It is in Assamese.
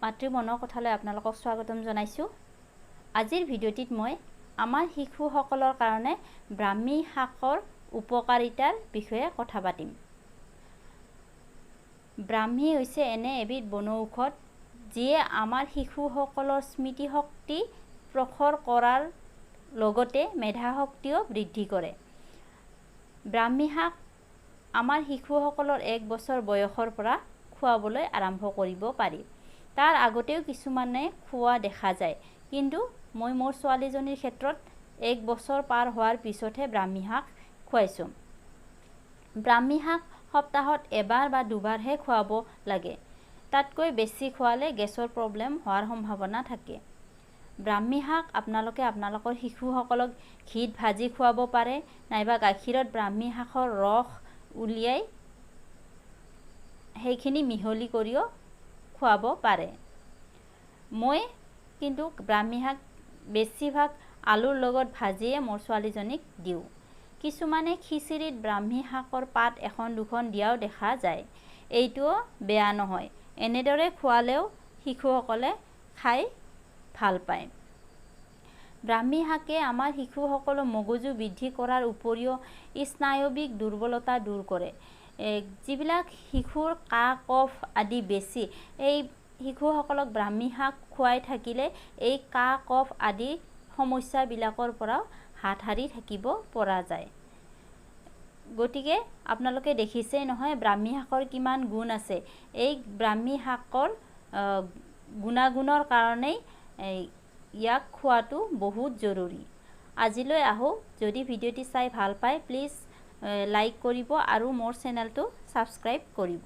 মাতৃ মনৰ কথালৈ আপোনালোকক স্বাগতম জনাইছোঁ। আজিৰ ভিডিঅ'টিত মই আমাৰ শিশুসকলৰ কাৰণে ব্ৰাহ্মী শাকৰ উপকাৰিতাৰ বিষয়ে কথা পাতিম। ব্ৰাহ্মী হৈছে এনে এবিধ বনৌষধ যিয়ে আমাৰ শিশুসকলৰ স্মৃতিশক্তি প্ৰখৰ কৰাৰ লগতে মেধাশক্তিও বৃদ্ধি কৰে। ব্ৰাহ্মী শাক আমাৰ শিশুসকলৰ 1 বছৰ বয়সৰ পৰা খুৱাবলৈ আৰম্ভ কৰিব পাৰি। তাৰ আগতেও কিছুমানে খোৱা দেখা যায়, কিন্তু মই মোৰ ছোৱালীজনীৰ ক্ষেত্ৰত 1 বছৰ পাৰ হোৱাৰ পিছতহে ব্ৰাহ্মী শাক খুৱাইছোঁ। ব্ৰাহ্মী শাক সপ্তাহত এবাৰ বা দুবাৰহে খুৱাব লাগে, তাতকৈ বেছি খুৱালে গেছৰ প্ৰব্লেম হোৱাৰ সম্ভাৱনা থাকে। ব্ৰাহ্মী শাক আপোনালোকে আপোনালোকৰ শিশুসকলক ঘিত ভাজি খুৱাব পাৰে, নাইবা গাখীৰত ব্ৰাহ্মী শাকৰ ৰস উলিয়াই সেইখিনি মিহলি কৰিও খুৱাব পাৰে। মই কিন্তু ব্ৰাহ্মী শাক বেছিভাগ আলুৰ লগত ভাজিয়ে মোৰ ছোৱালীজনীক দিওঁ। কিছুমানে খিচিৰিত ব্ৰাহ্মী শাকৰ পাত এখন দুখন দিয়াও দেখা যায়, এইটোও বেয়া নহয়। এনেদৰে খুৱালেও শিশুসকলে খাই ভাল পায়। ব্ৰাহ্মী শাকে আমাৰ শিশুসকলৰ মগজু বৃদ্ধি কৰাৰ উপৰিও স্নায়বিক দুৰ্বলতা দূৰ কৰে। যিবিলাক শিশুৰ কাহ কফ আদি বেছি, এই শিশুসকলক ব্ৰাহ্মী শাক খুৱাই থাকিলে এই কাহ কফ আদি সমস্যাবিলাকৰ পৰাও হাত সাৰি থাকিব পৰা যায়। গতিকে আপোনালোকে দেখিছেই নহয় ব্ৰাহ্মী শাকৰ কিমান গুণ আছে। এই ব্ৰাহ্মী শাকৰ গুণাগুণৰ কাৰণেই ইয়াক খোৱাটো বহুত জৰুৰী। আজিলৈ আহোঁ। যদি ভিডিঅ'টি চাই ভাল পায় প্লিজ লাইক কৰিব আৰু মোৰ চেনেলটো ছাবস্ক্ৰাইব কৰিব।